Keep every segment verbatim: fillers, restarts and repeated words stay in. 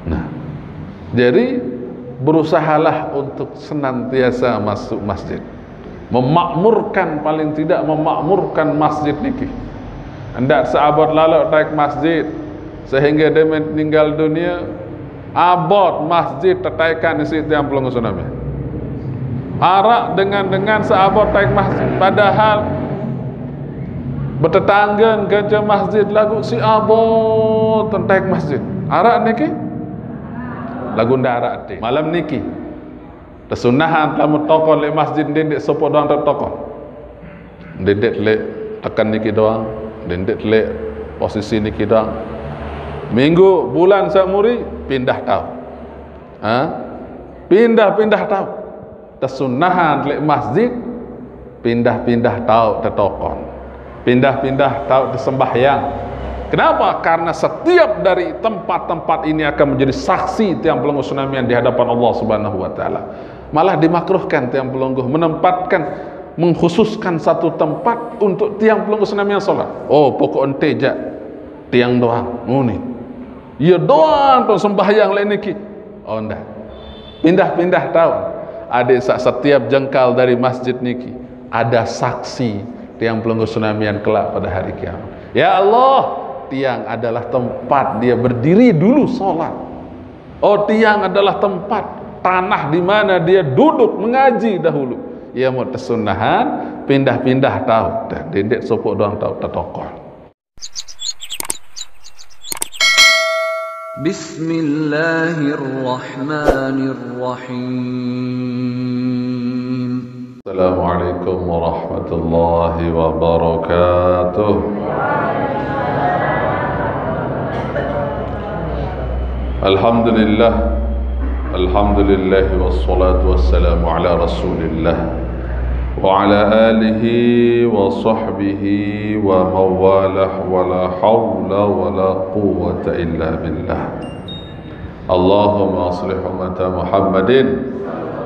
Nah, jadi berusahalah untuk senantiasa masuk masjid. Memakmurkan, paling tidak memakmurkan masjid niki. Ndak seabot lalu taik masjid sehingga dia meninggal dunia, abot masjid tataikan isi tiang pelungguh tsunami. Arak dengan-dengan seabot taik masjid, padahal bertetangga ke masjid lagu si abot taik masjid. Arak niki lagu ndak arak ati. Malam niki, tesunahan telah mutokon le masjid, ndendik sopo doang tetokon. Ndendik le tekan niki doang, ndendik le posisi niki doang. Minggu, bulan, samuri, pindah tau. Ha? Pindah-pindah tau. Tesunahan le masjid, pindah-pindah tau tetokon. Pindah-pindah tau tesembahyang. Kenapa? Karena setiap dari tempat-tempat ini akan menjadi saksi tiang pelungguh tsunami yang di hadapan Allah Subhanahu wa Ta'ala. Malah dimakruhkan tiang pelungguh menempatkan, mengkhususkan satu tempat untuk tiang pelungguh tsunami yang sholat. Oh, pokok ente jak tiang doang. Nguni. Iya doang tu sembahyang lain niki. Oh, ndak. Pindah-pindah tau. Adik sak, setiap jengkal dari masjid niki ada saksi tiang pelungguh tsunami yang kelak pada hari kiamat. Ya Allah, tiang adalah tempat dia berdiri dulu sholat. Oh, tiang adalah tempat, tanah di mana dia duduk mengaji dahulu. Ia mau tesunahan, pindah-pindah tau. Dah, ndendik sopo doang tau tetokon. Bismillahirrahmanirrahim. Assalamualaikum warahmatullahi wabarakatuh. Alhamdulillah. Alhamdulillah, wassalatu wassalamu ala Rasulillah wa ala alihi wa sahbihi wa mawalah, wa la hawla wa la quwwata illa billah. Allahumma aslih ummata Muhammadin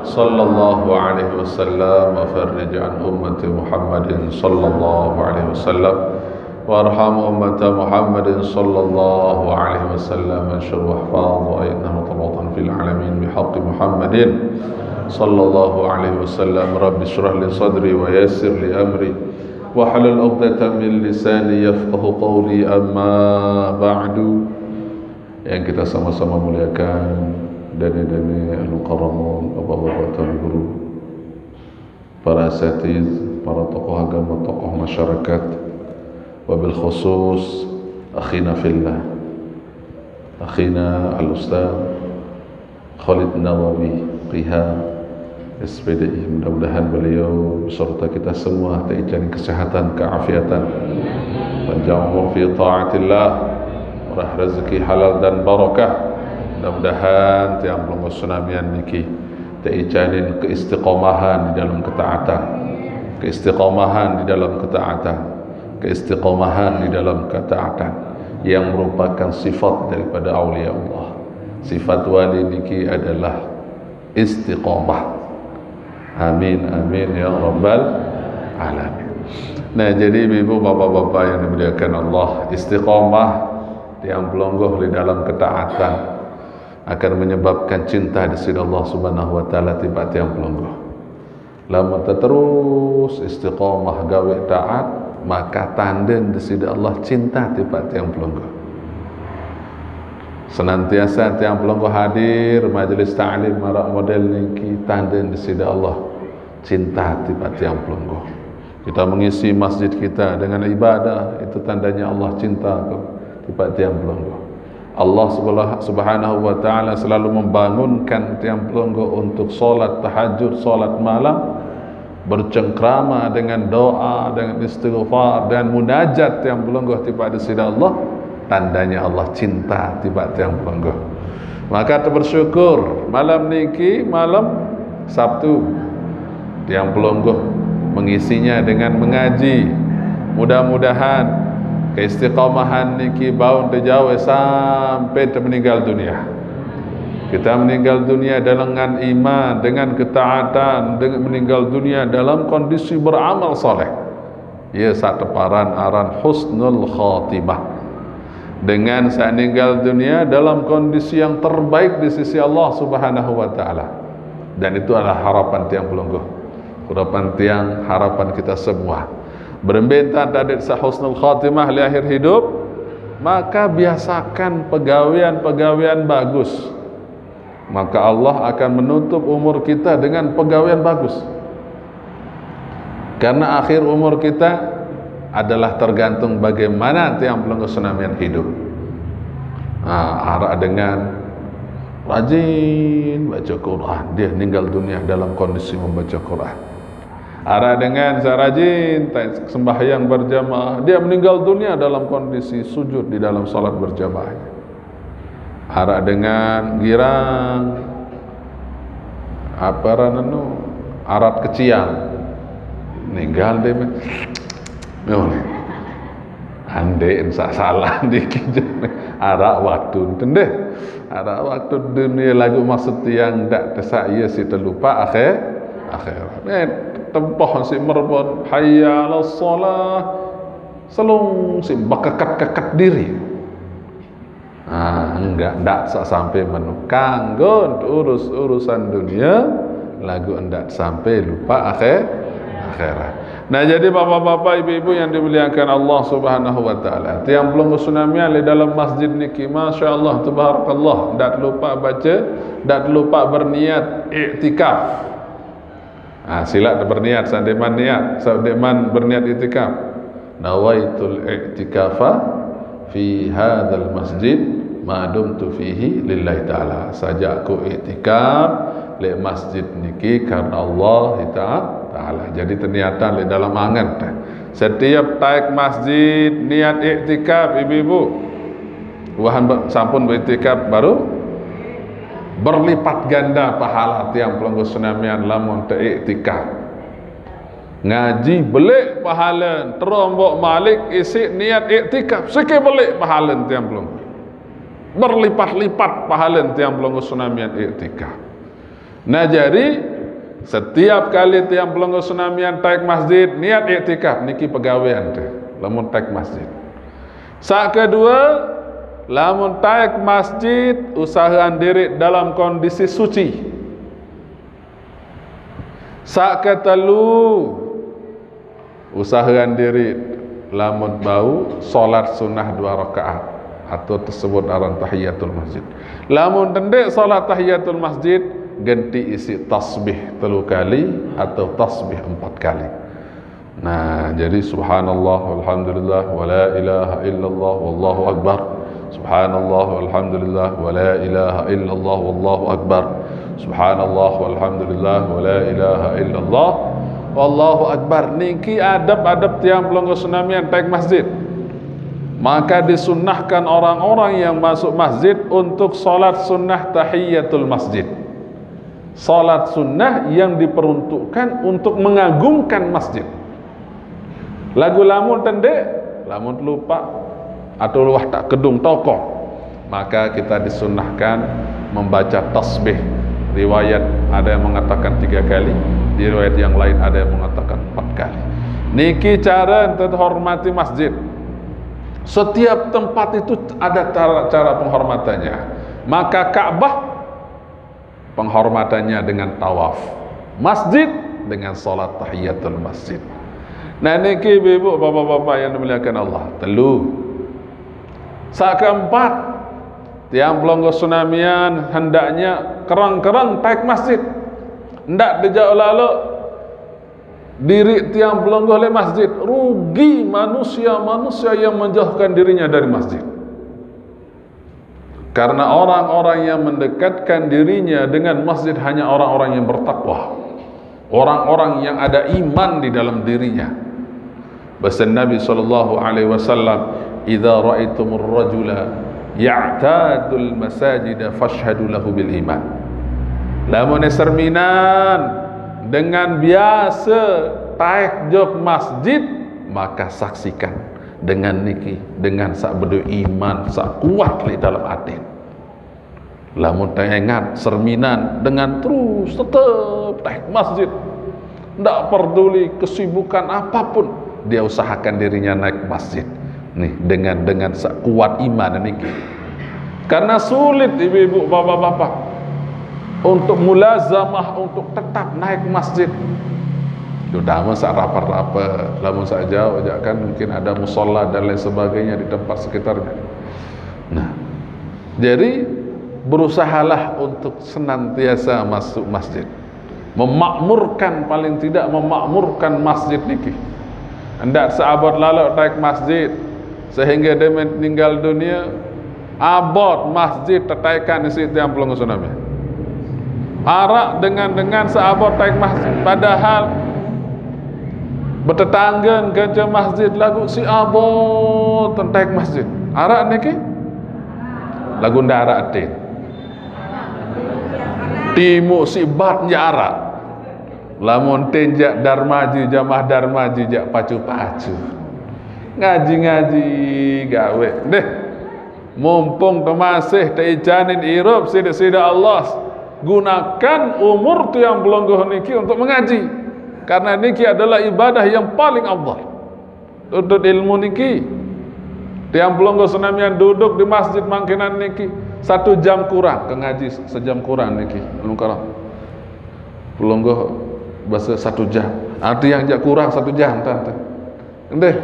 sallallahu alaihi wasallam wa farrij an ummati Muhammadin sallallahu alaihi wasallam. وارحم أمة محمد صلى الله عليه وسلم، انشر واحفظ وأيد نهضة الوطن في العالمين بحق محمد صلى الله عليه وسلم. رب اشرح لي صدري ويسر لي أمري واحلل عقدة من لساني يفقه قولي. أما بعد. Yang kita sama-sama muliakan, dane-dane al-mukarramun, bapak-bapak, tuan guru, para asatiz, para tokoh agama, tokoh masyarakat, wabil khusus akhina fillah, akhina al-ustaz Khalid Nawawi, Q H, S P D I. Mudah-mudahan beliau beserta kita semua teican kesehatan, keafiatan, panjang umur fi taatillah, murah rezeki halal dan barakah. Mudah-mudahan tiang pelungguh tsunami niki teicanin keistiqomahan di dalam ketaatan, keistiqomahan di dalam ketaatan, keistiqomahan di dalam ketaatan, yang merupakan sifat daripada aulia Allah. Sifat wali niki adalah istiqomah. Amin, amin ya rabbal alamin. Nah, jadi ibu-ibu, bapak-bapak yang dimuliakan Allah, istiqomah tiang pelungguh di dalam ketaatan akan menyebabkan cinta di sisi Allah Subhanahu wa Ta'ala tiba tiang pelungguh. Lamun terus istiqomah gawe taat, maka tanden di sisi Allah cinta tiba tiang pelungguh. Senantiasa tiang pelungguh hadir majelis ta'lim marak model niki, tanden di sisi Allah cinta tiba tiang pelungguh. Kita mengisi masjid kita dengan ibadah, itu tandanya Allah cinta ke tiba tiang pelungguh. Allah Subhanahu wa Ta'ala selalu membangunkan tiang pelungguh untuk sholat tahajud, sholat malam, bercengkrama dengan doa, dengan istighfar, dengan munajat tiang pelungguh tiba di sisi Allah, tandanya Allah cinta tiba tiang pelungguh. Maka kita bersyukur malam niki malam Sabtu, tiang pelungguh mengisinya dengan mengaji. Mudah-mudahan keistiqomahan niki baun terjauh sampai meninggal dunia. Kita meninggal dunia dengan iman, dengan ketaatan, dengan meninggal dunia dalam kondisi beramal saleh. Ya, sateparan aran husnul khatimah. Dengan saya ninggal dunia dalam kondisi yang terbaik di sisi Allah Subhanahu wa Ta'ala. Dan itu adalah harapan tiang pelungguh. Harapan tiang, harapan kita semua. Berembe enta tadi sa husnul khatimah di akhir hidup, maka biasakan pegawean-pegawean bagus. Maka Allah akan menutup umur kita dengan pegawean bagus. Karena akhir umur kita adalah tergantung bagaimana tiang pelungguh senamian hidup. Nah, arak dengan rajin baca Quran, dia ninggal dunia dalam kondisi membaca Quran. Arak dengan saya rajin sembahyang berjamaah, dia meninggal dunia dalam kondisi sujud di dalam salat berjamaah. Arak dengan girang apa ran anu, arat keciang, ninggal dia. Ande ensa salah dikit. Arak waktu tendeh. Arak waktu dunia lagu maksud tiang dak tesak ia si terlupa akhir akhirat. Eh, tempoh si merbon hayya ala salah, selung si bekekat-kekat diri. Ah, enggak, enggak sa sampai menukang gon urus-urusan dunia, lagu enggak sampai lupa akhir akhirat. Nah, jadi bapak-bapak, ibu-ibu yang dimuliakan Allah Subhanahu wa Ta'ala, tiang pelungguh senamian di dalam masjid niki, masya Allah, tabarakallah, dak lupa baca, dak lupa berniat iktikaf. Ah, sila berniat, sandeman niat, sandeman berniat iktikaf. Nawaitul i'tikafa fi hadzal masjid ma dumtu fihi lillahi ta'ala. Saja aku iktikaf lek masjid niki karena Allah Ta'ala. Jadi terniatan lek dalam angan. Setiap taik masjid niat iktikaf, ibu-ibu. Wahan sampun beriktikaf baru berlipat ganda pahala tiang pelungguh senamian lamun teiktikaf. Ngaji belik pahala, terombok malik isi niat iktikaf, siki belik pahala tiang pelungguh. Berlipat-lipat pahala tiang pelungguh senamian iktikaf. Nah, jadi setiap kali tiang pelungguh senamian taik masjid niat iktikaf, niki pegawean teh lamun taik masjid. Sak kedua, lamun taik masjid usahaan diri dalam kondisi suci. Sak ketelu, usahaan diri lamun bau salat sunnah dua rakaat atau tersebut aran tahiyatul masjid. Lamun tendek salat tahiyatul masjid, ganti isi tasbih telu kali atau tasbih empat kali. Nah, jadi subhanallah walhamdulillah wala ilaha illallah wallahu akbar. Subhanallah walhamdulillah wala ilaha illallah wallahu akbar. Subhanallah walhamdulillah wala ilaha illallah wallahu akbar. Niki adab-adab tiang pelungguh senamian taik masjid. Maka disunnahkan orang-orang yang masuk masjid untuk salat sunnah tahiyatul masjid. Salat sunnah yang diperuntukkan untuk mengagungkan masjid. Lagu lamun tendek, lamun lupa, atau luah tak kedung tokong, maka kita disunnahkan membaca tasbih. Riwayat ada yang mengatakan tiga kali, di riwayat yang lain ada yang mengatakan empat kali. Niki cara untuk hormati masjid. Setiap tempat itu ada cara, cara penghormatannya. Maka Ka'bah penghormatannya dengan tawaf. Masjid dengan salat tahiyatul masjid. Nah, niki ibu-ibu, bapak-bapak yang dimuliakan Allah. Telu. Sak keempat, tiang pelungguh senamian hendaknya kerang-kerang taik masjid. Ndak dejak lalu diri tiang pelungguh le masjid. Rugi manusia-manusia yang menjauhkan dirinya dari masjid. Karena orang-orang yang mendekatkan dirinya dengan masjid hanya orang-orang yang bertakwa. Orang-orang yang ada iman di dalam dirinya. Pesan Nabi sallallahu alaihi wasallam, "Idza ra'aitumur rajula ya'tadul masajida fashhadu lahu bil iman." Lamun serminan dengan biasa taik jok masjid, maka saksikan dengan niki, dengan sak bedo iman, sak kuat di dalam hati. Lamun teringat serminan dengan terus tetap naik masjid, ndak peduli kesibukan apapun, dia usahakan dirinya naik masjid. Nih, dengan dengan sekuat iman niki. Karena sulit ibu-ibu, bapak-bapak, untuk mulazamah, untuk tetap naik masjid. Terutama saat rapat-rapat, lamun saat jauh aja kan mungkin ada musola dan lain sebagainya di tempat sekitarnya. Nah, jadi berusahalah untuk senantiasa masuk masjid. Memakmurkan, paling tidak memakmurkan masjid niki. Ndak seabot lalu taik masjid sehingga dia meninggal dunia, abot masjid tetaikan isi tiang pelunggu tsunami. Arak dengan dengan seabot taik masjid, padahal bertetangga ke masjid lagu si abot taik masjid. Arak niki lagu ndak arak atin. Timu si bat nja arak. Lamun tinjak darmaji, jamaah darmaji jak pacu-pacu. Ngaji-ngaji gawe. Deh, mumpung temasih teicanin irup sida-sida Allah, gunakan umur tiang pelungguh niki untuk mengaji. Karena niki adalah ibadah yang paling afdal. Tuntut ilmu niki. Tiang pelungguh senamian duduk di masjid mangkinan niki satu jam kurang, ke ngaji sejam kurang niki. Pelungguh bahasa satu jam. Arti yang jak kurang satu jam tante. Ndeh.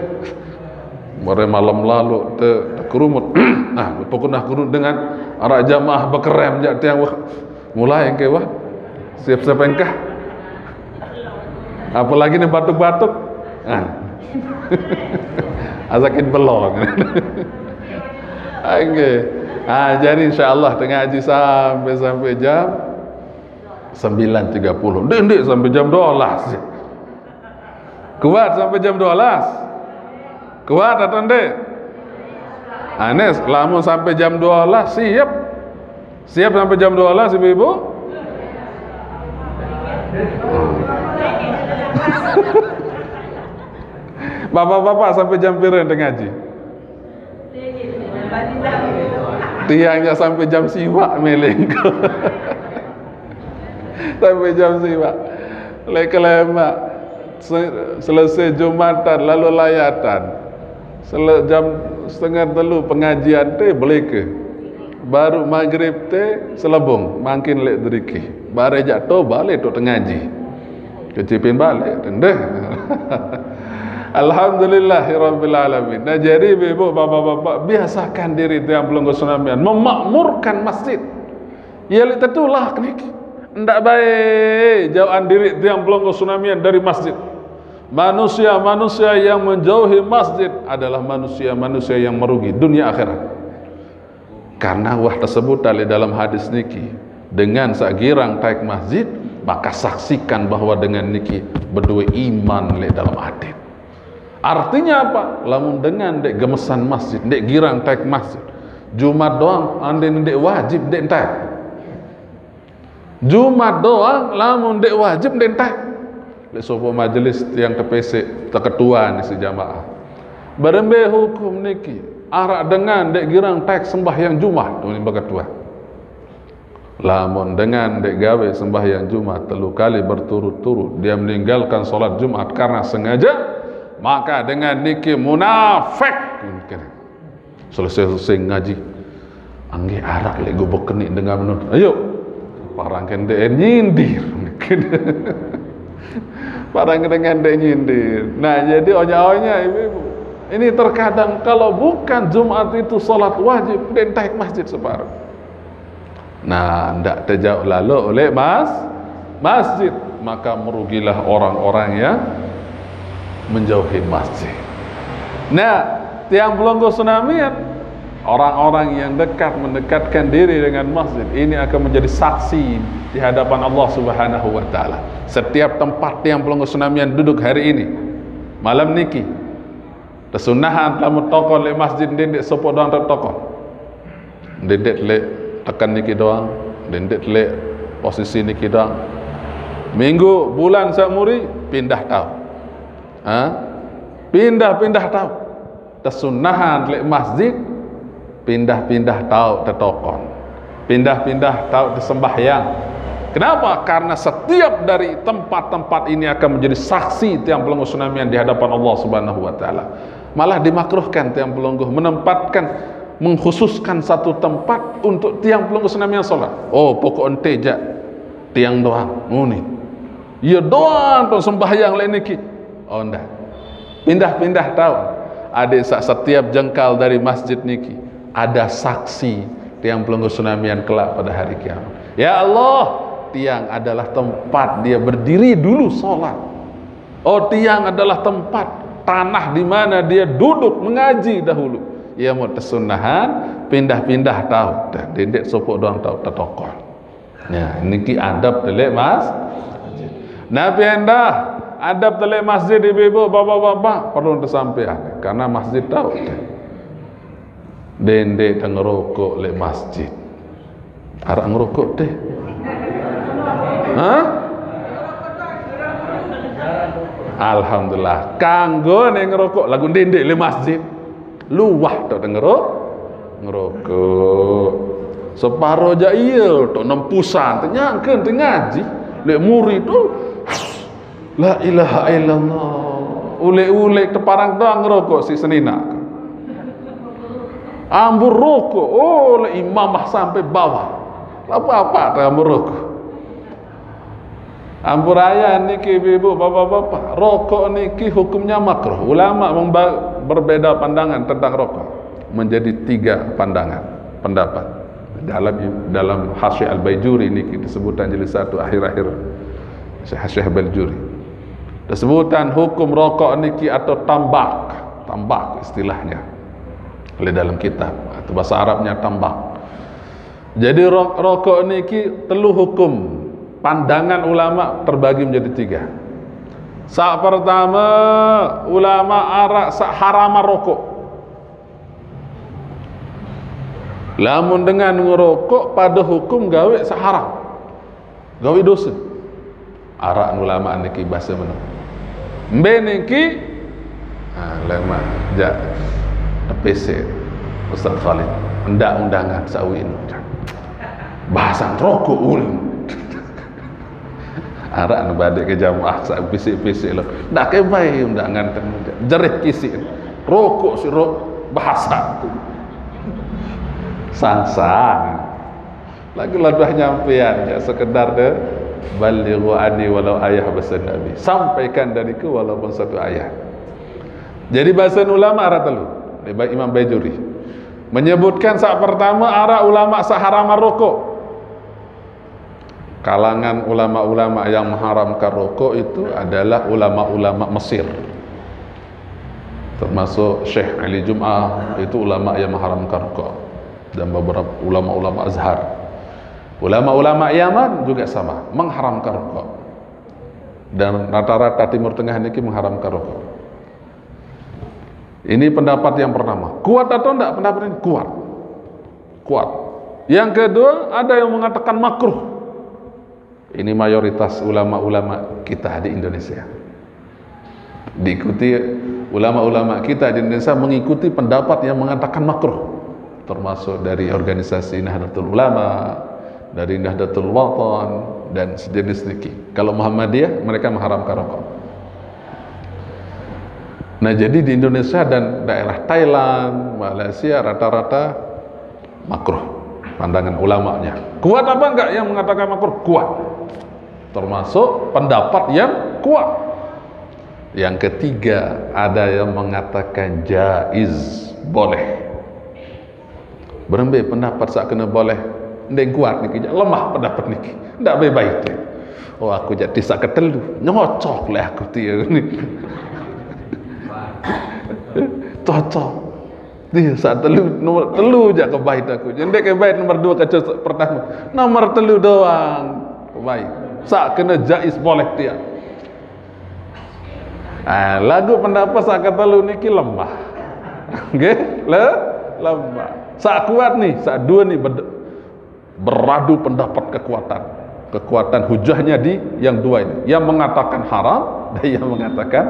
Mare malam lalu te, te kerumut. Nah, pokoknya kerumut dengan arak jamaah bekerem jak tiang wah. Mulai engke wah. Siap-siap engkah. Apalagi nih batuk-batuk. Nah. Asakin belong. Oke. Ah, jadi insya Allah tengah ngaji sampai sampai jam sembilan tiga puluh. Ndek, ndek, sampai jam dua belas. Kuat sampai jam dua belas? Kuat atau ndek? Anes, lamun sampai jam dua belas siap. Siap sampai jam dua belas, ibu-ibu? Bapak-bapak, sampai jam pira ente ngaji? Tiangnya sampai jam siwak meleng. Sampai jam siwak. Lek kelemak. Se-, selesai Jumatan lalu layatan. Sele-, jam setengah telu pengajian te beleke. Baru maghrib te selebung, mangkin lek deriki. Bare jak to balik tu tengaji. Kecipin balik, tendeh. Alhamdulillahirabbil alamin. Nah, jadi ibu-ibu, bapak-bapak, biasakan diri tiang pelungguh senamian memakmurkan masjid. Ya, lek tetulah niki. Ndak baik jauhan diri tiang pelungguh senamian dari masjid. Manusia-manusia yang menjauhi masjid adalah manusia-manusia yang merugi dunia akhirat. Karena wah tersebut tali dalam hadis niki, dengan sagirang taik masjid, maka saksikan bahwa dengan niki berdua iman lek dalam hati. Artinya apa? Lamun dengan dek gemesan masjid, dek girang taik masjid. Jumat doang, andai dek wajib, dek taik. Jumat doang, lamun dek wajib, dek taik. Lek sopo majelis yang tepesek, teketua ni si jamaah. Berembe hukum niki, arak dengan dek girang taik sembahyang Jumat, tu ni beketua. Lamun dengan dek gawe sembahyang Jumat telu kali berturut-turut, dia meninggalkan sholat Jumat karena sengaja, maka dengan niki munafik. Selesai-selesai ngaji, anggih arak lek gubuk kenik dengan menurut. Ayo, parang kende nyindir. Parang dengan dek nyindir. Nah, jadi onya-onya ibu-ibu. Ini terkadang kalau bukan Jumat itu sholat wajib, dek taik masjid separuh. Nah, ndak terjauh lalu oleh mas masjid, maka merugilah orang-orang yang menjauhi masjid. Nah, tiang pelungguh senamian, orang-orang yang dekat mendekatkan diri dengan masjid ini akan menjadi saksi di hadapan Allah Subhanahu wa taala. Setiap tempat tiang pelungguh senamian duduk hari ini, malam niki, tesunahan tamu tokon lek masjid, ndendik sopo doang tetokon. Ndendik lek tekan niki doang, ndendik lek posisi niki doang. Minggu, bulan samuri pindah tau. Ha? Pindah-pindah tau. Tesunahan lek masjid pindah-pindah tau tetokon. Pindah-pindah tau tesembahyang. Kenapa? Karena setiap dari tempat-tempat ini akan menjadi saksi tiang pelungguh senamian di hadapan Allah Subhanahu wa taala. Malah dimakruhkan tiang pelungguh menempatkan, mengkhususkan satu tempat untuk tiang pelungguh senamian sholat. Oh, pokok ente jak tiang doang, nguni. Iya doang tu sembahyang lek niki. Oh, ndak. Pindah-pindah tau. Adik sak, setiap jengkal dari masjid niki ada saksi tiang pelungguh senamian kelak pada hari kiamat. Ya Allah, tiang adalah tempat dia berdiri dulu sholat. Oh, tiang adalah tempat, tanah di mana dia duduk mengaji dahulu. Ia mau tesunahan, pindah-pindah tau. Dah, dendet sopok doang tau, tetokol. Ya, niki adab telek mas. Nah, pindah adab telek masjid, ibu-ibu, bapak-bapak, perlu disampaikan. Karena masjid tau. Dendet tau ngerokok lek masjid. Arak ngerokok teh. Hah? Alhamdulillah. Kanggo neng ngerokok, lagu dendet lek masjid. Luah tau ngerokok. Ngerokok. Separo aja iya, tau nempusan, tau nyangken, tau ngaji. Lek muri tu, la ilaha illallah. Ulek-ulek teparang doang ngerokok si senina. Ambur rokok, oh, lek imamah sampai bawah. Lah apa-apa tau ambur rokok. Ampuraya niki, ibu-ibu, bapak-bapak, rokok niki hukumnya makruh. Ulama memba-, berbeda pandangan tentang rokok menjadi tiga pandangan, pendapat. Dalam, dalam Hasyiah Al-Baijuri niki disebutan jilid satu akhir-akhir, Hasyiah Al-Baijuri. Disebutan hukum rokok niki atau tambak, tambak istilahnya. Oleh dalam kitab, atau bahasa Arabnya tambak. Jadi ro-, rokok niki telu hukum. Pandangan ulama terbagi menjadi tiga. Sak pertama, ulama arak sak haram rokok. Lamun dengan ngerokok pada hukum gawe sak haram. Gawe dosa. Arak ulama niki bahasa mana? Mbe niki? Ha, lama jak P C Ustaz Khalid. Ndak undangan sawi ini. Bahasan rokok ulun. Arak nu badek ke jamaah sa P C P C lo. Ndak ke bae undangan temu. Jerih kisik. Rokok si rokok bahasa tu. Sangsang. Lagi ladah nyampean, ya, sekedar de, "Ballighu anni walau ayah," bahasa Nabi. Sampaikan dariku walaupun satu ayat. Jadi bahasa ulama arak telu. Imam Baijuri menyebutkan sak pertama arak ulama sak haram rokok. Kalangan ulama-ulama yang mengharamkan rokok itu adalah ulama-ulama Mesir. Termasuk Syekh Ali Jum'ah, itu ulama yang mengharamkan rokok. Dan beberapa ulama-ulama Azhar. Ulama-ulama Yaman juga sama, mengharamkan rokok. Dan rata-rata Timur Tengah niki mengharamkan rokok. Ini pendapat yang pertama. Kuat atau enggak pendapat ini? Kuat. Kuat. Yang kedua, ada yang mengatakan makruh. Ini mayoritas ulama-ulama kita di Indonesia. Diikuti ulama-ulama kita di Indonesia mengikuti pendapat yang mengatakan makruh. Termasuk dari organisasi Nahdlatul Ulama, dari Nahdlatul Watan, dan sejenis niki. Kalau Muhammadiyah, mereka mengharamkan rokok. Nah, jadi di Indonesia dan daerah Thailand, Malaysia, rata-rata makruh. Pandangan ulamanya. Kuat apa enggak yang mengatakan makruh? Kuat. Termasuk pendapat yang kuat. Yang ketiga, ada yang mengatakan jaiz, boleh. Berembe pendapat sak kena boleh? Ndeng kuat niki, lemah pendapat niki. Ndak baik-baik. Oh, aku jadi sak ketelu. Nyocok lek aku tiang ni. Cocok. Dia sak telu, nomor telu jak ke bait aku. Jadi ke bait nomor dua ke pertama. Nomor telu doang. Baik. Sak kena jaiz boleh tiang. Ah, lagu pendapat sak ketelu niki lemah. Nggih, le, lemah. Sak kuat ni, sak dua ni bed-, beradu pendapat kekuatan. Kekuatan hujahnya di yang dua ini. Yang mengatakan haram dan yang mengatakan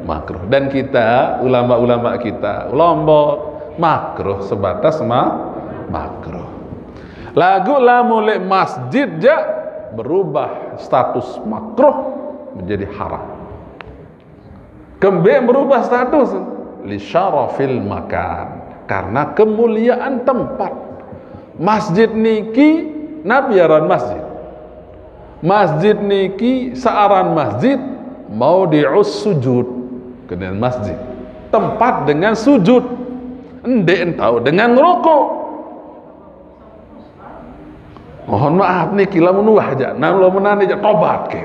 makruh. Dan kita, ulama-ulama kita, Lombok, makruh sebatas ma-, makruh. Lagu lamun lek masjid jak berubah status makruh menjadi haram. Kembe berubah status. Li syarafil makan, karena kemuliaan tempat. Masjid niki, napa aran masjid? Masjid niki, saaran masjid, maudi'us sujud. Kemudian masjid, tempat dengan sujud. Ndeq tau dengan ngerokok. Mohon maaf niki, lamun wah jaq, nah, lamun ane jaq, tobat ke.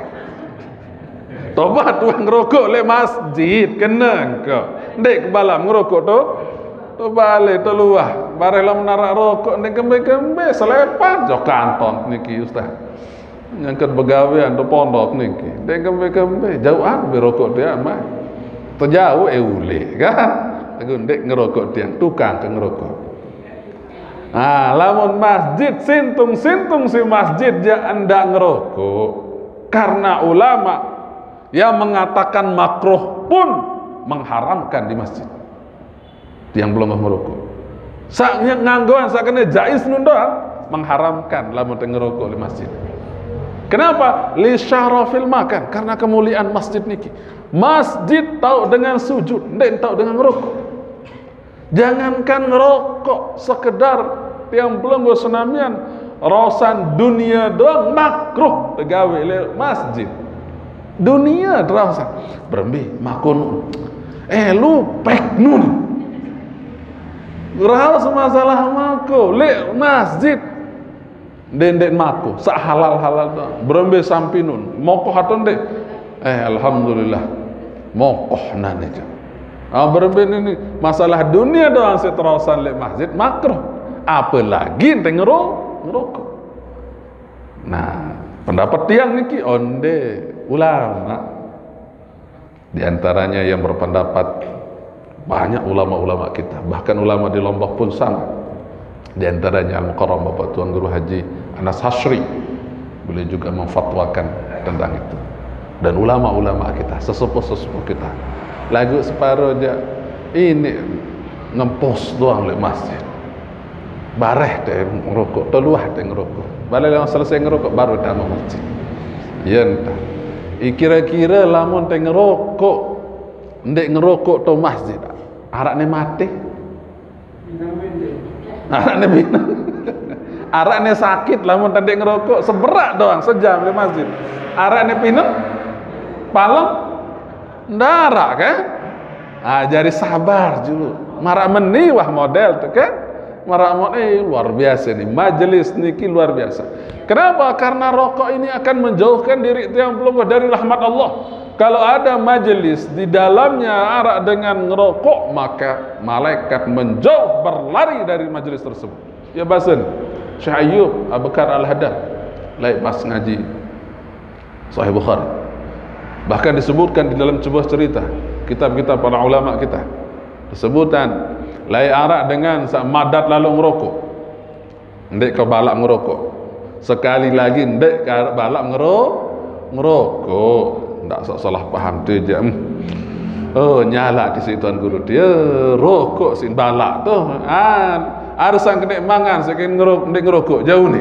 Tobat wah ngerokok leq masjid, kene engke. Ndeq kebalam ngerokok to. To bale to luah, bareh lamun araq rokok, ndeq kembe-kembe, selepan jok kantor niki, Ustaz. Nyangkut begawean to pondok niki, ndeq kembe-kembe, jauh ape rokok tiang mah. Tejauh, eh, ulih, kan? Laguq ndeq ngerokok tiang, tukang ke ngerokok. Nah, lamun masjid, sintung-sintung si masjid jaq ndaq ngerokok. Karena ulama yang mengatakan makruh pun mengharamkan di masjid. Tiang pelungguh ngerokok. Saq nganggoan saq kene jaiz nun doang, mengharamkan lamun te ngerokok di masjid. Kenapa? Li syarafil makan, karena kemuliaan masjid niki. Masjid tau dengan sujud, ndeq tau dengan ngerokok. Jangankan ngerokok, sekedar tiang pelungguh senamian, raosan dunie doang makruh tegawe leq masjid. Dunie raosan. Berembe makun. Eh, lupek nun. Raos masalah mako leq masjid. Ndeq-ndeq mako, saq halal-halal doang. Berembe sampinun, mokoh atau ndeq? Eh, alhamdulillah. Mokoh nane jaq. Ah, berembe niki, masalah dunie doang siq teraosan leq masjid, makruh. Apalagi ente ngero-, ngerokok. Nah, pendapat tiang niki, onde ulama. Di antaranya yang berpendapat, banyak ulama-ulama kita, bahkan ulama di Lombok pun sama. Di antaranya Al-Mukarram Bapak Tuan Guru Haji Anas Hasri, beliau juga memfatwakan tentang itu. Dan ulama-ulama kita, sesepuh-sesepuh kita. Laguq separo aja ini ngempos doang leq masjid. Bareh te ngerokok, to luah te ngerokok. Bale lamun selesai ngerokok, baru tame masjid. Yen ta. I kira-kira lamun te ngerokok, ndeq ngerokok to masjid, araqne mate. Araqne pineng. Araqne sakit lamun te ndeq ngerokok, seberaq doang, sejam leq masjid. Araqne pineng, palem, ndaraq, kan? Ah, jari sabar julu. Maraq meni wah model tuh, kan? Maraq mo-, eh, luar biasa nih. Majelis niki luar biasa. Kenapa? Karena rokok ini akan menjauhkan diri tiang pelungguh dari rahmat Allah. Kalau ada majelis di dalamnya araq dengan ngerokok, maka malaikat menjauh, berlari dari majelis tersebut. Ya, basen Syekh Ayyub Abkar Al-Haddad, laeq pas ngaji Sahih Bukhari. Bahkan disebutkan di dalam sebuah cerita, kitab-kitab para ulama kita, disebutan, laeq araq dengan saq madat laloq ngerokok. Ndeq kebalaq ngerokok. Sekali lagi, ndeq kebalaq ngero-, ngerokok. Ndak sok salah paham tu je. Hmm. Oh, nyalaq di situ Tuan Guru. Dia rokok sin balaq tu. Ah, harus sang kena mangan, saking ngero-, ndeq ngerokok. Jauh ni.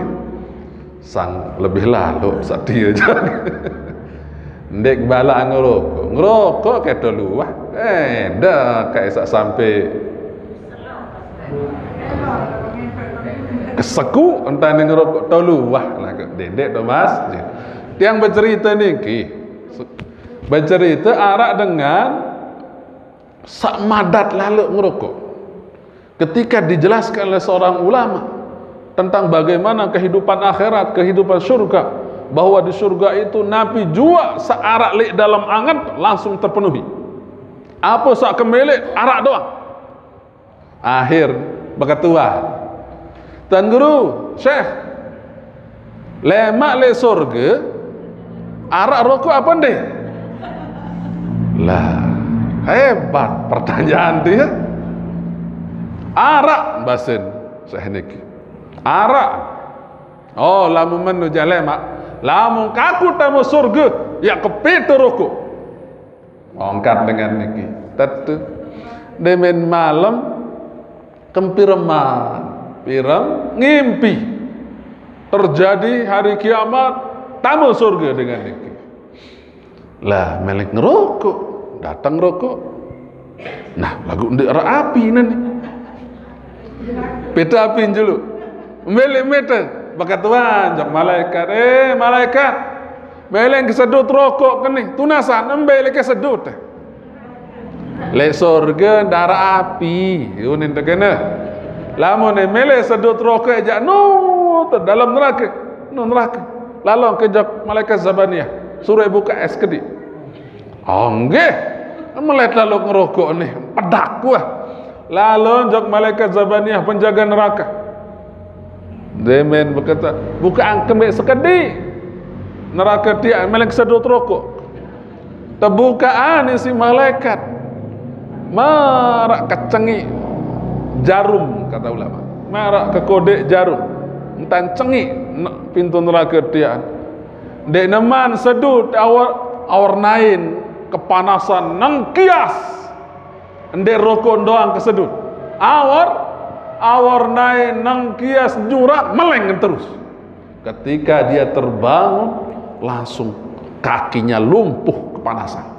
Sang lebih laloq saq tie jaq. Ndeq balaq ngerokok. Ngerokok keto luah. Eh, dah kayak saq sampai keseku, entah ni ngerokok to luah. Lah, ndeq to masjid. Tiang becerita niki. Becerita araq dengan saq madat laloq ngerokok. Ketika dijelaskan oleh seorang ulama tentang bagaimana kehidupan akhirat, kehidupan surga, bahwa di surga itu napi juaq saq araq leq dalem angen langsung terpenuhi. Apa saq kemeleq araq doang. Akhir beketuan, Tuan Guru, Syekh, lemaq leq sorge, araq rokok apa ndeq? Lah, hebat pertanyaan dia. Araq, basen Syekh niki. Araq. Oh, lamun menu jaq lemaq. Lamun kaku tame sorge, yaq kepete rokok. Ongkat dengan niki. Tetu. Demen malem, kempireman. Pirem, ngimpi. Terjadi hari kiamat, tame sorge dengan niki. Lah, meleq ngerokok. Dateng rokok. Nah, laguq ndeq araq api nani. Pete api julu. Mbe leq mete, beketuan jok malaikat, "Eh, malaikat, mele kesedut rokok keni, tunasan mbe leq kesedut." Leq sorge ndaraq api, unin tegene. Lamun mele sedut rokok jaq nu te dalem nerake, nu nerake. Lalong ke jok malaikat Zabaniah, suruq buka es kediq. Oh, nggih. Melet lalo ngerokok nih, pedak wah. Lalo jok malaikat Zabaniah, penjaga neraka. Demen bekete, "Bukaqang kembeq sekediq nerake tiaq, mele kesedut rokok." Tebukaqan isiq malaikat. Maraq kecengiq jarum, kata ulama. Maraq kekodeq jarum. Entan cengiq ne-, pintu nerake tiaq. Ndeq neman sedut awor, awor naen kepanasan nengkias. Ndeq rokok doang kesedut. Awor, awor naen nengkias nyurak meleng terus. Ketika dia terbangun, langsung kakinya lumpuh kepanasan.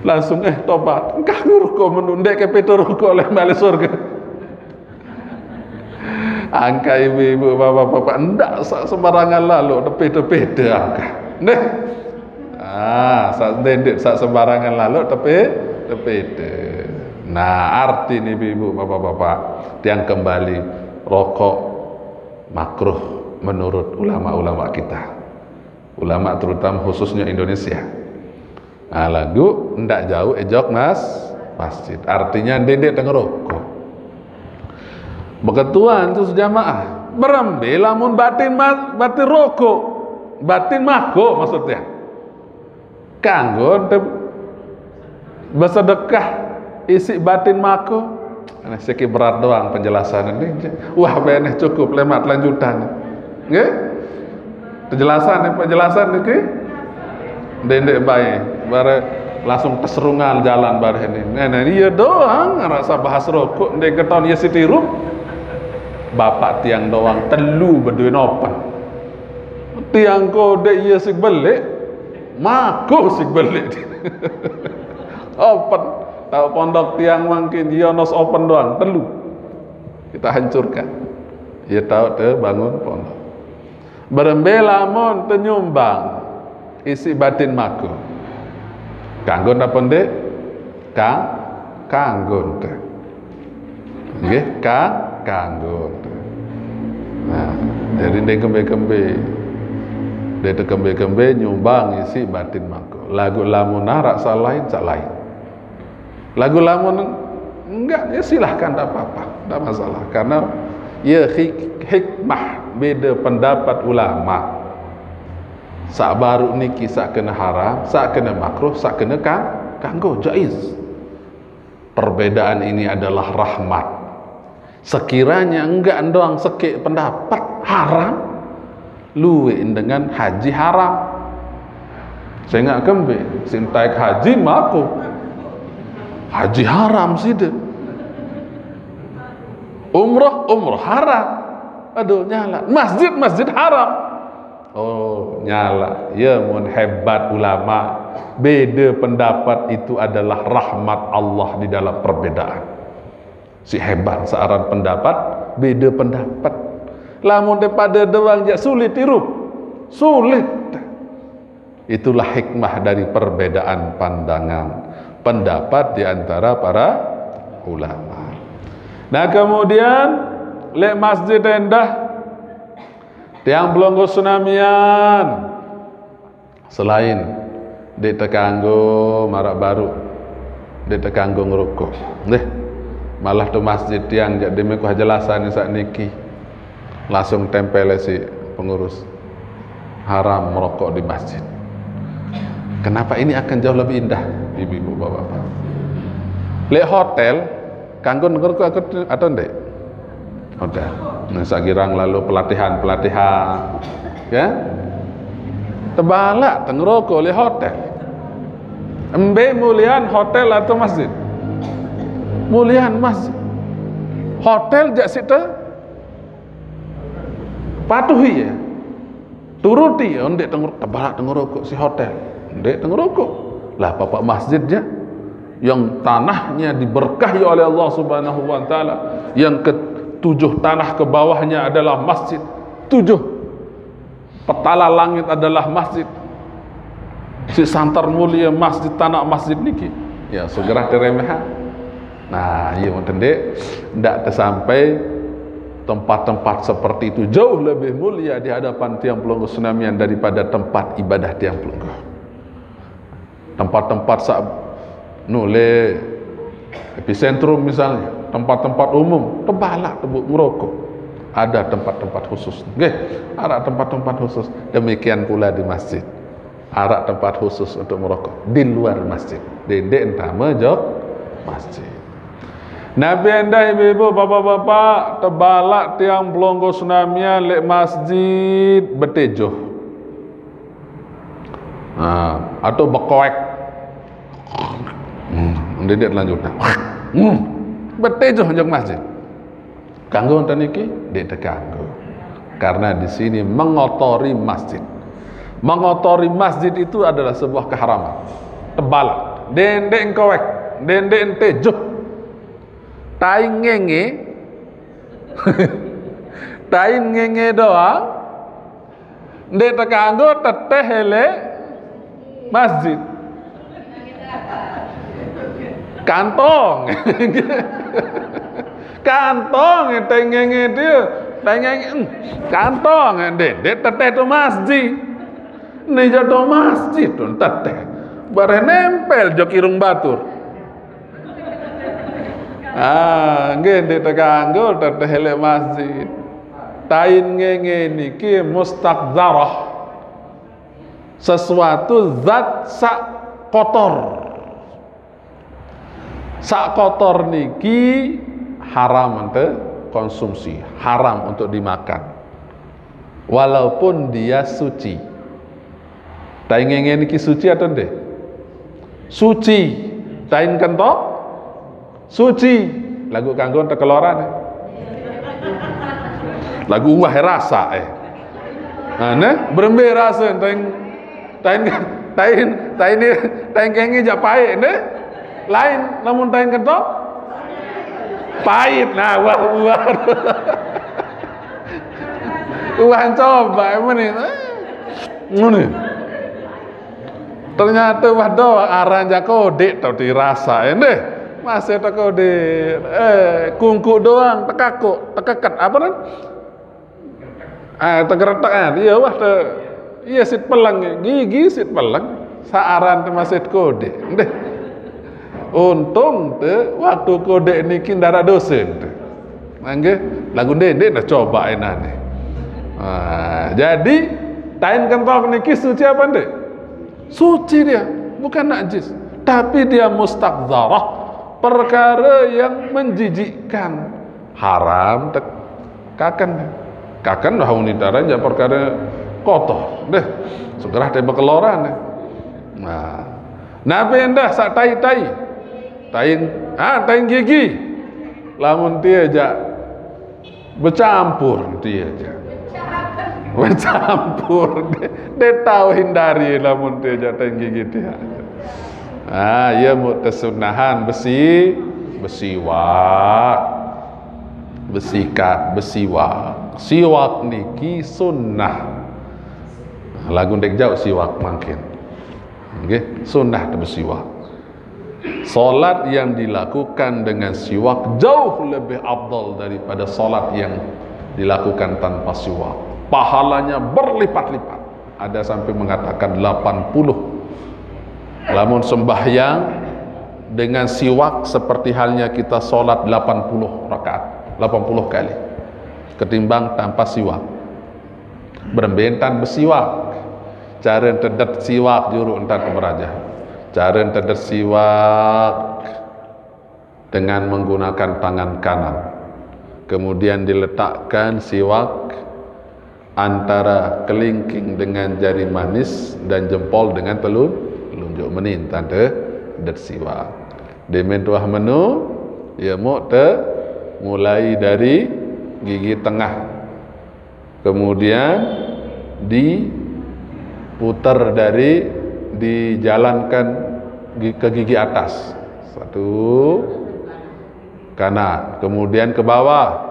Langsung, eh, tobat. Engkah ngerokok menu, ndeq ke pete rokok leq bale sorge. Angkaq ibu-ibu, bapak-bapak, ndaq saq sembarangan lalo tepe-tepete angkaq. Neh. Ah, saq ndendeq saq sembarangan lalo tepe, tepete. Nah, arti ni ibu-ibu, bapak-bapak, tiang kembali, rokok makruh menurut ulama-ulama kita. Ulama terutama khususnya Indonesia. Ah, laguq ndaq jauq ejok mas-, masjid. Artinya ndendeq tengerokok. Beketuan tu sejamaah. Berembe lamun batin ma-, batin rokok. Batin mako maksudnya. Kanggo te besedekah isiq batin mako. Nah, siki berat doang penjelasan ini. Wah, beneh cukup lemaq lanjutan. Nggih? Penjelasan, penjelasan niki? Ndeq-ndeq bae. Bare langsung teserungan jalan bare ini. Nah, nah, iya doang ngerasa bahas rokok, ndeq ketaun iya sitirup. Bapak tiang doang telu bedoe nopen. Tiang kodeq iya siq beleq, mako siq beleq. Open. Taoq pondok tiang mangkin, iya nos open doang, telu. Kita hancurkan. Iya taoq te bangun pondok. Berembe lamun te nyumbang isiq batin mako. Kanggo napa ndeq? Kang-, kanggo te. Nggih, kang-, kanggo te. Nah, jadi ndeq kembe-kembe. Ndeq te kembe-kembe nyumbang isiq batin mako. Laguq lamun araq saq lain, saq lain. Laguq lamun enggak, ya silahkan, ndak apa-apa, ndak masalah. Karena ya hik-, hikmah beda pendapat ulama. Saq baruq niki saq kena haram, saq kena makruh, saq kena ka-, kanggo, jaiz. Perbedaan ini adalah rahmat. Sekiranya enggak ndoang sekeq pendapat haram, lueq dengan haji haram. Sengaq kembe, sing taek haji mako. Haji haram side. Umroh, umroh haram. Aduh, nyala. Masjid, masjid haram. Oh, nyala. Ya, mun hebat ulama. Beda pendapat itu adalah rahmat Allah di dalam perbedaan. Si hebat searan pendapat, beda pendapat. Lamun te pade doang jaq sulit irup. Sulit. Itulah hikmah dari perbedaan pandangan, pendapat di antara para ulama. Nah, kemudian leq masjid endah tiang pelungguh senamian. Selain ndeq tekanggo maraq baruq, ndeq tekanggo ngerokok. Nggih. Malah tu masjid tiang jaq deme kuah jelasan saq niki. Langsung tempel si pengurus. Haram merokok di masjid. Kenapa ini akan jauh lebih indah, ibu-ibu, bapak-bapak? Leq hotel, kanggo ngerokok atau, atau ndeq? Hotel. Nah, saq girang lalo pelatihan-pelatihan. Ya? Tebalaq te ngerokok leq hotel. Embe mulian hotel atau masjid? Mulian masjid. Hotel jaq siq te patuhi ya. Turuti ya, ndeq te ngerokok, tebalaq te ngerokok si hotel. Ndeq te ngerokok. Lah, bapak masjidnya yang tanahnya diberkahi oleh Allah Subhanahu wa Ta'ala, yang ketujuh tanah ke bawahnya adalah masjid, tujuh petala langit adalah masjid. Si santer mulia masjid, tanah masjid niki. Ya, segera diremehan. Nah, iya, mboten, Dek. Ndak tersampai tempat-tempat seperti itu jauh lebih mulia di hadapan tiang pelungguh senamian daripada tempat ibadah tiang pelungguh. Tempat-tempat sa-, nule epicentrum misalnya, tempat-tempat umum, tebalak tebuk merokok. Ada tempat-tempat khusus. Nggih, ada tempat-tempat khusus. Demikian pula di masjid. Ada tempat khusus untuk merokok di luar masjid. Dendek entama jok masjid. Nabi endah ibu-ibu, bapak-bapak, tebalak tiang pelungguh senamian lek masjid betejoh. Nah, atau bekoek. Hmm, dendek lanjutnya. Hmm, betejoh jok masjid. Kanggo wonten niki, nggih, kanggo. Karena di sini mengotori masjid. Mengotori masjid itu adalah sebuah keharaman. Tebalak. Dendek engkoek, dendek entejoh. Tain ngenge. Tain ngenge doang. Nggih, kanggo teteh elek masjid. Kantong. Kantong tengenge dia. Tengenge, hmm, kantong nggih, nggih, teteh tu masjid. Ni jatuh masjid tu teteh. Bareh nempel jok irung batur. Ah, nggih, nggih, kanggo teteh elek masjid. Tain ngenge niki mustaqdzarah. Sesuatu zat sak kotor. Sak kotor niki haram untuk konsumsi, haram untuk dimakan. Walaupun dia suci. Tain ngenge niki suci atau nggih? Suci. Tain kentok? Suci. Lagu kanggo tekeloran. Lagu wah rasa eh. Nah, ne, berembe rasa tain, tain, tain, tain, tain kenge jak pahit, ne? Lain, namun tain kentok? Pahit. Nah, wah, wah. Wah, coba emang ni. Ngene. Ternyata wah doang aran jak kodik tau dirasa, eh, deh. Masih tak kodik. Eh, kungkuk doang, tekakuk, tekeket. Apa nih? Ah, tegeretek, ah. Iya, wah, te-, iya, sit peleng, gigi sit peleng. Saaran te masih kodik. Deh. Untung te waktu kodik niki ndak ada dosen te. Nggih, lagu ndeq-ndeq nah coba enane. Nah, jadi tain kentok niki suci apa ndeq? Suci dia, bukan najis. Tapi dia mustaqdzarah, perkara yang menjijikkan. Haram tek-, kaken. Kaken wah unitaran ya perkara kotor. Deh, segera te bekeloran. Nah, napi endah sak tai-tai? Tain, ah, tain gigi. Lamun tie jak becampur tie jak. Becampur. Dia tahu hindari lamun tie jak tain gigi tie. Ah, iya mu tesunahan besi, besiwak. Besikat, besiwak. Siwak niki sunnah. Lagu ndeq jauh siwak mangkin. Nggih, sunnah te besiwak. Salat yang dilakukan dengan siwak jauh lebih afdal daripada salat yang dilakukan tanpa siwak. Pahalanya berlipat-lipat. Ada sampai mengatakan delapan puluh. Lamun sembahyang dengan siwak seperti halnya kita salat delapan puluh rakaat, delapan puluh kali. Ketimbang tanpa siwak. Berembe entan besiwak. Cara entedet siwak juru entan pemeraja. Cara entedet siwak dengan menggunakan tangan kanan. Kemudian diletakkan siwak antara kelingking dengan jari manis dan jempol dengan telun-, telunjuk. Meni entan te-, det siwak. Demen tuah menu, ya muk te mulai dari gigi tengah. Kemudian diputar dari, dijalankan gi- ke gigi atas. Satu, kanan, kemudian ke bawah,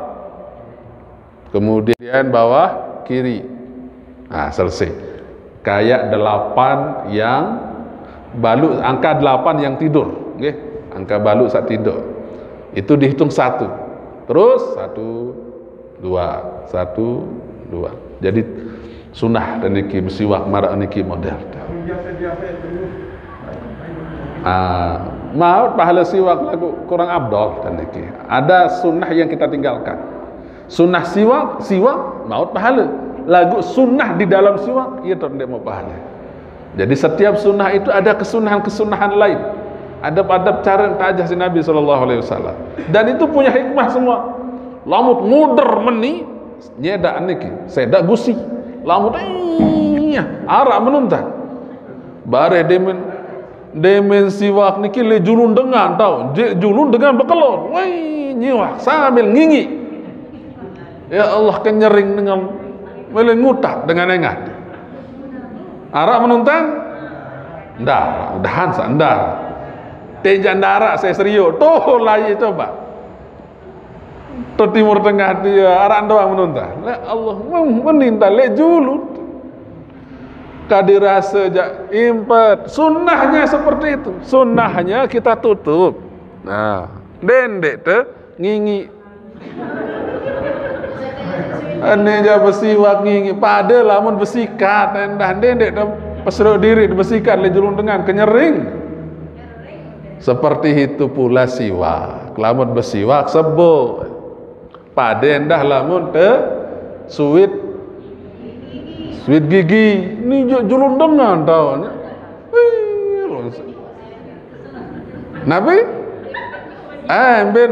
kemudian bawah kiri. Nah, selesai. Kayak delapan yang balu, angka delapan yang tidur, nggih. Angka balu saat tidur. Itu dihitung satu. Terus satu, dua, satu, dua. Jadi sunnah dan niki bersiwak marak niki model. Ah, maut pahala siwak lagu kurang abdol dan niki. Ada sunnah yang kita tinggalkan. Sunnah siwak, siwak maut pahala. Lagu sunnah di dalam siwak, iya tu ndak mau pahala. Jadi setiap sunnah itu ada kesunahan-kesunahan lain. Adab-adab cara yang tajah si Nabi sallallahu alaihi wasallam. Dan itu punya hikmah semua. Lamut muder meni, nyedak niki, sedak gusi. Lamut iya, arak menuntan. Bareh demen demen siwak niki le julun dengan tau. Je julun dengan bekelor. Wai, nyiwak sambil ngingi. Ya Allah, kenyering dengan mele ngutak dengan engat. Arak menuntan? Ndak, udahan sa ndak. Tenjak ndarak saya serio. Tuh lagi coba. Tuh Timur Tengah dia, arak doang menuntan. Le Allah, men- meninta le julun. Kadirasa jak impet. Sunnahnya seperti itu. Sunnahnya kita tutup. Nah, dendek te ngingi. Ane ja besiwak ngingi. Pada lamun besikat, endah dendek te peseruk diri besikat le julun dengan kenyering. Seperti itu pula siwak. Lamun besiwak sebut. Pada endah lamun te suit suit gigi. Ni je julun dengan taunya. Wih, Nabi? Eh, bin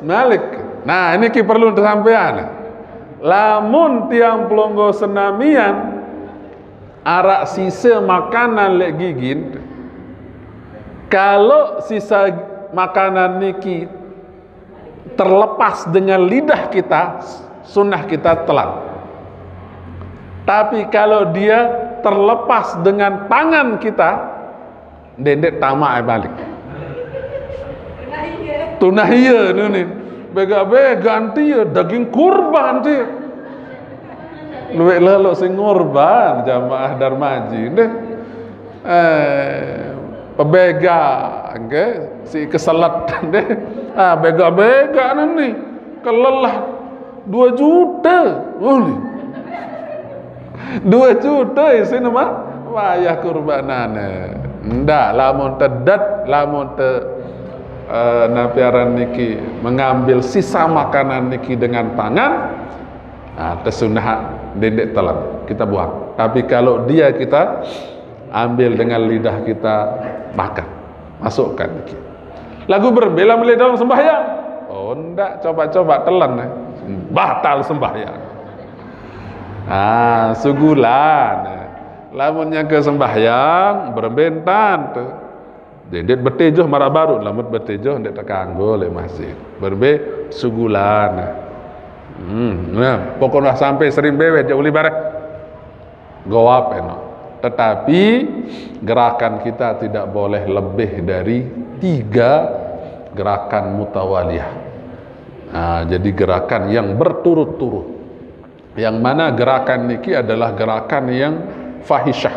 Malik. Nah, ini ki perlu disampaikan. Lamun tiang pelonggo senamian arak sisa makanan lek gigin, kalau sisa makanan niki terlepas dengan lidah kita, sunnah kita telan. Tapi kalau dia terlepas dengan tangan kita, dendek tamak balik. Tunah iya ni. Bega-bega anti ya, daging kurban anti ya. Luwek lelok sing ngurban jamaah Darmaji deh. Eh, pebega, nggih, si keselet deh. Ah, bega-bega ni. Kelelah dua juta. Oh, ni. Dua juta isi nama wayah kurbanane. Ndak, lamun tedet, lamun te eh, napiaran niki mengambil sisa makanan niki dengan tangan, nah, kesunahan dendek telan, kita buang. Tapi kalau dia kita ambil dengan lidah kita, makan, masukkan niki. Lagu berbela melihat dalam sembahyang. Oh, ndak, coba-coba telan eh. Batal sembahyang. Ah, sugulan. Lamun nyangka sembahyang, berembe entan tu. Dendek betejoh marah baru, lamun betejoh ndak tekanggo le masjid. Berembe sugulan. Hmm, nah, pokoknya sampai sering beweh jak uli bareh. Gowap eno. Tetapi gerakan kita tidak boleh lebih dari tiga gerakan mutawaliyah. Nah, jadi gerakan yang berturut-turut. Yang mana gerakan niki adalah gerakan yang fahisyah,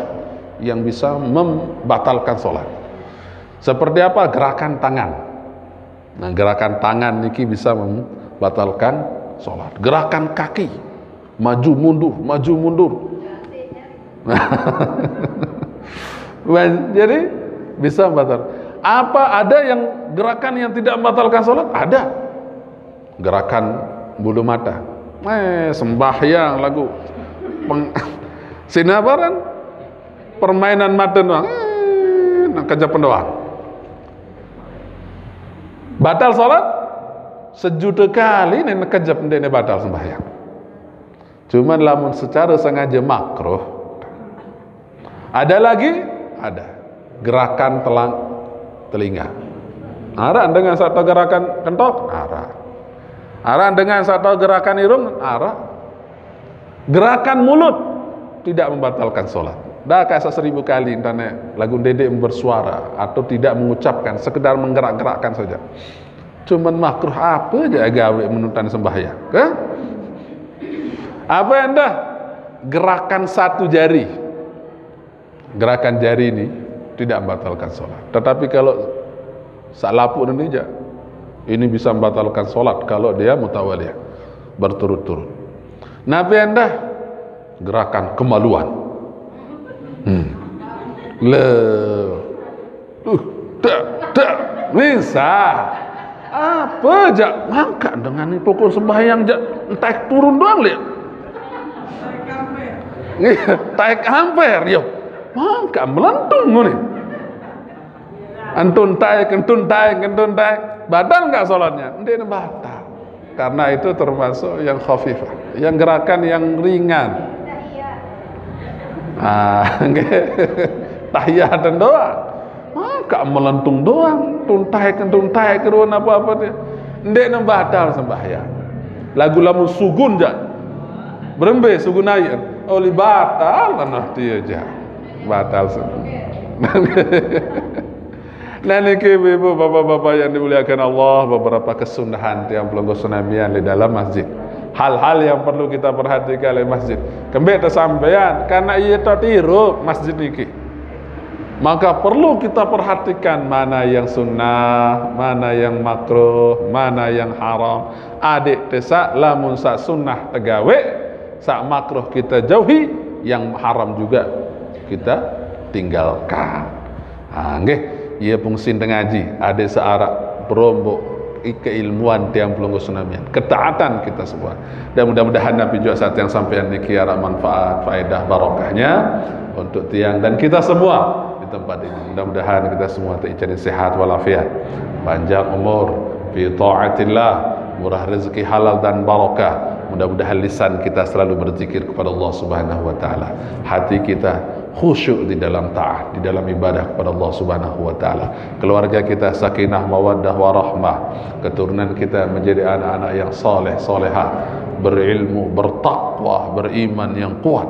yang bisa membatalkan sholat. Seperti apa? Gerakan tangan. Nah, gerakan tangan niki bisa membatalkan sholat. Gerakan kaki, maju mundur, maju mundur. Jadi bisa batal. Apa ada yang gerakan yang tidak membatalkan sholat? Ada. Gerakan bulu mata. Eh, sembahyang lagu peng, sinabaran permainan mata doang. Eh, nak kerja pendoang. Batal sholat sejuta kali ni nak kerja pendek ni batal sembahyang. Cuman lamun secara sengaja makruh. Ada lagi? Ada. Gerakan telang telinga. Arak dengan satu gerakan kentok? Arak. Arak dengan satu gerakan irung? Arak. Gerakan mulut tidak membatalkan sholat. Dah kayak seribu kali entah nek lagu dedek bersuara atau tidak mengucapkan, sekedar menggerak-gerakkan saja. Cuman makruh apa aja gawe menuntan sembahyang, ke? Apa yang dah gerakan satu jari? Gerakan jari ini tidak membatalkan sholat. Tetapi kalau salapuk ini aja, ini bisa membatalkan sholat kalau dia mutawali, berturut-turut. Nabi anda gerakan kemaluan. Hmm. Le. Uh, tak, tak. Bisa. Apa jak ngangkat dengan ini pokok sembahyang jak entah turun doang lihat. Taik hampir yo. Mangka melentung ni. Entun taik, entun taik, entun taik. Batal nggak sholatnya? Ndak batal. Karena itu termasuk yang khafifah, yang gerakan yang ringan. Ah, nggih. Tahiyatan doang. Mangka melentung doang, tuntai tuntai keruan apa-apa dia. Ndak batal sembahyang. Lagu lamun sugun jak. Berembe sugun air. Oli batal nah dia jak. Batal sembahyang. Nah niki ibu-ibu, bapak-bapak yang dimuliakan Allah, beberapa kesunahan tiang pelungguh senamian di dalam masjid. Hal-hal yang perlu kita perhatikan di masjid. Kembali tersampaian karena ia tertiru masjid niki. Maka perlu kita perhatikan mana yang sunnah, mana yang makruh, mana yang haram. Adik tesak lamun sak sunnah tegawe, sak makruh kita jauhi, yang haram juga kita tinggalkan. Ha, nggih, ia fungsi ngaji, ada searak perombok keilmuan tiang pelungguh senamian, ketaatan kita semua. Dan mudah-mudahan nabi juga saat yang sampai niki arak manfaat, faedah, barokahnya untuk tiang dan kita semua di tempat ini. Mudah-mudahan kita semua teicani sehat walafiat, panjang umur, fi taatillah, murah rezeki halal dan barokah. Mudah-mudahan lisan kita selalu berzikir kepada Allah Subhanahu wa taala. Hati kita khusyuk di dalam taat, di dalam ibadah kepada Allah Subhanahu wa taala. Keluarga kita sakinah mawaddah warahmah. Keturunan kita menjadi anak-anak yang saleh, salehah, berilmu, bertakwa, beriman yang kuat.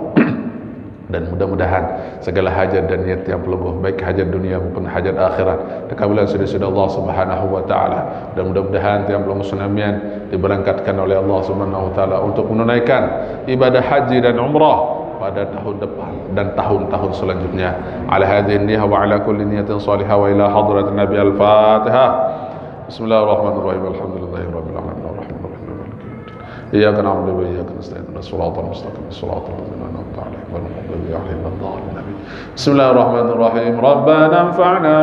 Dan mudah-mudahan segala hajat dan niat tiang pelungguh, baik hajat dunia maupun hajat akhirat, terkabulan sudah-sudah Allah Subhanahu wa taala. Dan mudah-mudahan tiang pelungguh senamian diberangkatkan oleh Allah Subhanahu wa taala untuk menunaikan ibadah haji dan umrah pada tahun depan dan tahun-tahun selanjutnya. Ala hadhihi niyah wa ala kulli niyatin salihah wa ila hadratin Nabi. Al-Fatihah. Bismillahirrahmanirrahim. Alhamdulillahirabbil alamin. Arrahmanirrahim. Maliki yaumiddin. Iyyaka na'budu wa iyyaka nasta'in. Ihdinas siratal mustaqim. Siratal ladzina an'amta 'alaihim ghairil maghdubi 'alaihim waladdallin. Amin. Bismillahirrahmanirrahim. Rabbana anfa'na